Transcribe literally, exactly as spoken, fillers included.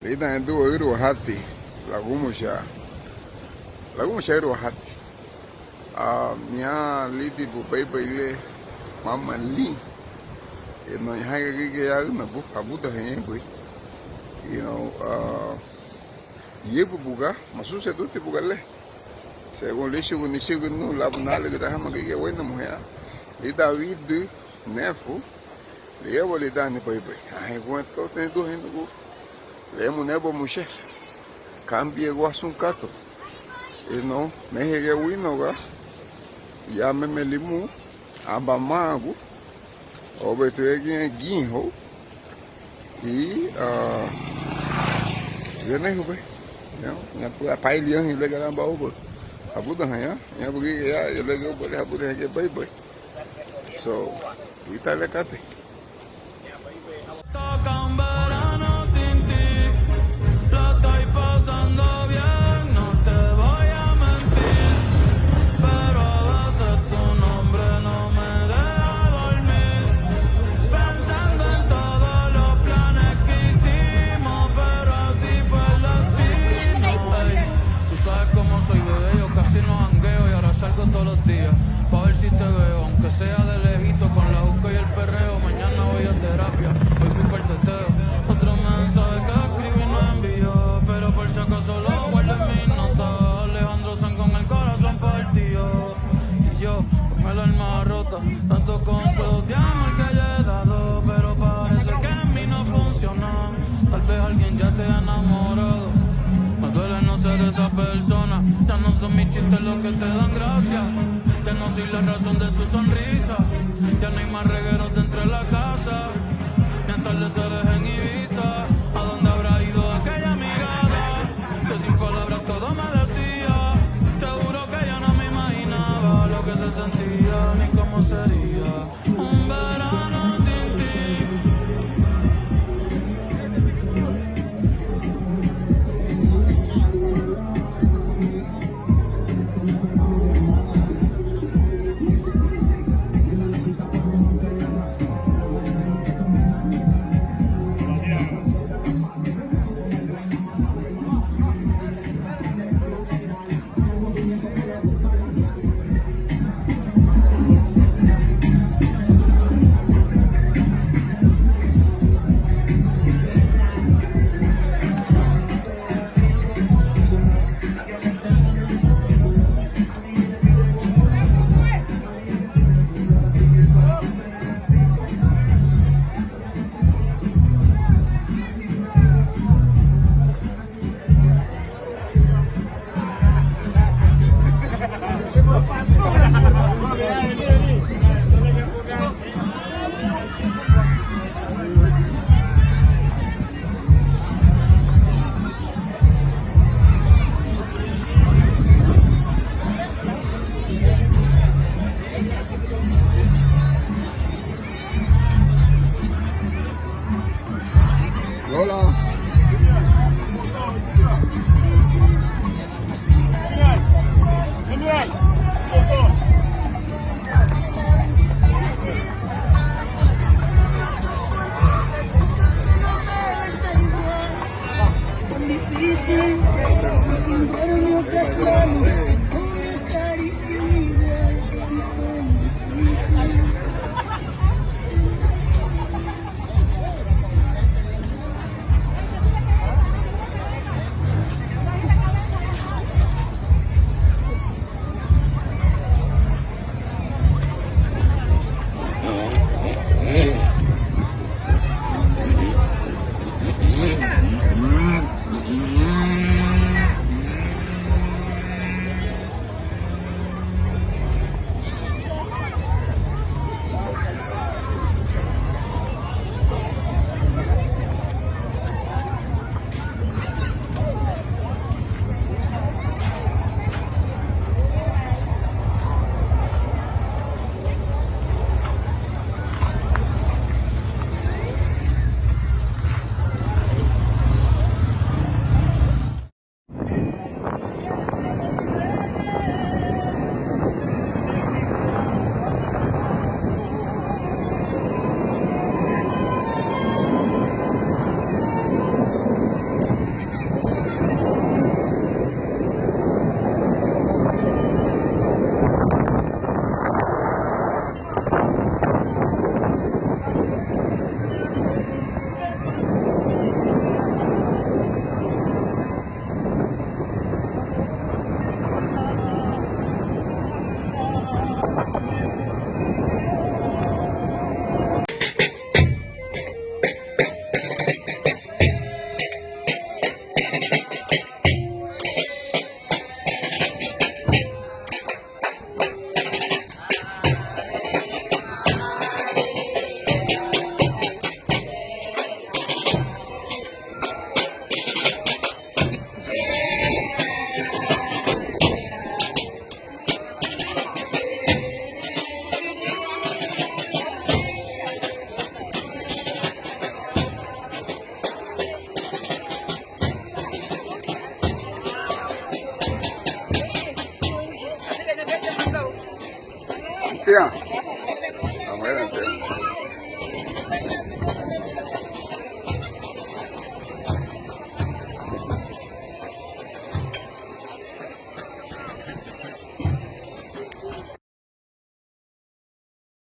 Lidan ürüwa hati, lagumucha, lagumucha ürüwa hati. Ah, ña lídibu beibei le, mama lin. Ino ñaha gürigia ya ünabu, abudahañebei. You know, ah, yiebu buga, masusereduti buga le. Según líchugun nichügü nun, labu nálügüdaha hama gürigia wéinamuhaya. Lidan widü nefu, ligía walidaani beibei. Anhein guentó, niduheñu, lemu neba muchesi. Kambiegua sun katei. Ino, meha giñe winoga, ya meme limun, aban magu, obei tuya giñe giñe hou, i, ah, ya nehubei. Ya, ya, paili anhein le garamba oba. Abudahaña, ya bugi, ya, ya le oba le abudahaña beibei. So, ítara le katei. Toca un verano sin ti, la estoy pasando bien, no te voy a mentir, pero a veces tu nombre no me deja dormir, pensando en todos los planes que hicimos, pero así fue el destino. Ey, tú sabes cómo soy, bebé, yo casi no jangueo y ahora salgo todos los días pa' ver si te veo, aunque sea de lejito, con la juca y el perreo. Mañana voy a terapia, hoy pico el teteo. Otro mensaje que escribí no envió, pero por si acaso lo guardo en mis notas. Alejandro Sanz con el corazón partido y yo con el alma rota. Tantos consejos de amor que yo he dado, pero parece que en mí no funcionó. Tal vez alguien ya te ha enamorado. Me duele no ser esa persona. Ya no son mis chistes los que te dan gracia. Ya no soy la razón de tu sonrisa. Ya no hay más regueros dentro de la casa, ni atardeceres en Ibiza. ¿A dónde habrá ido aquella mirada? Que sin palabras todo me decía. Te juro que yo no me imaginaba lo que se sentía, ni cómo sería un verano sin ti. Hola. ya,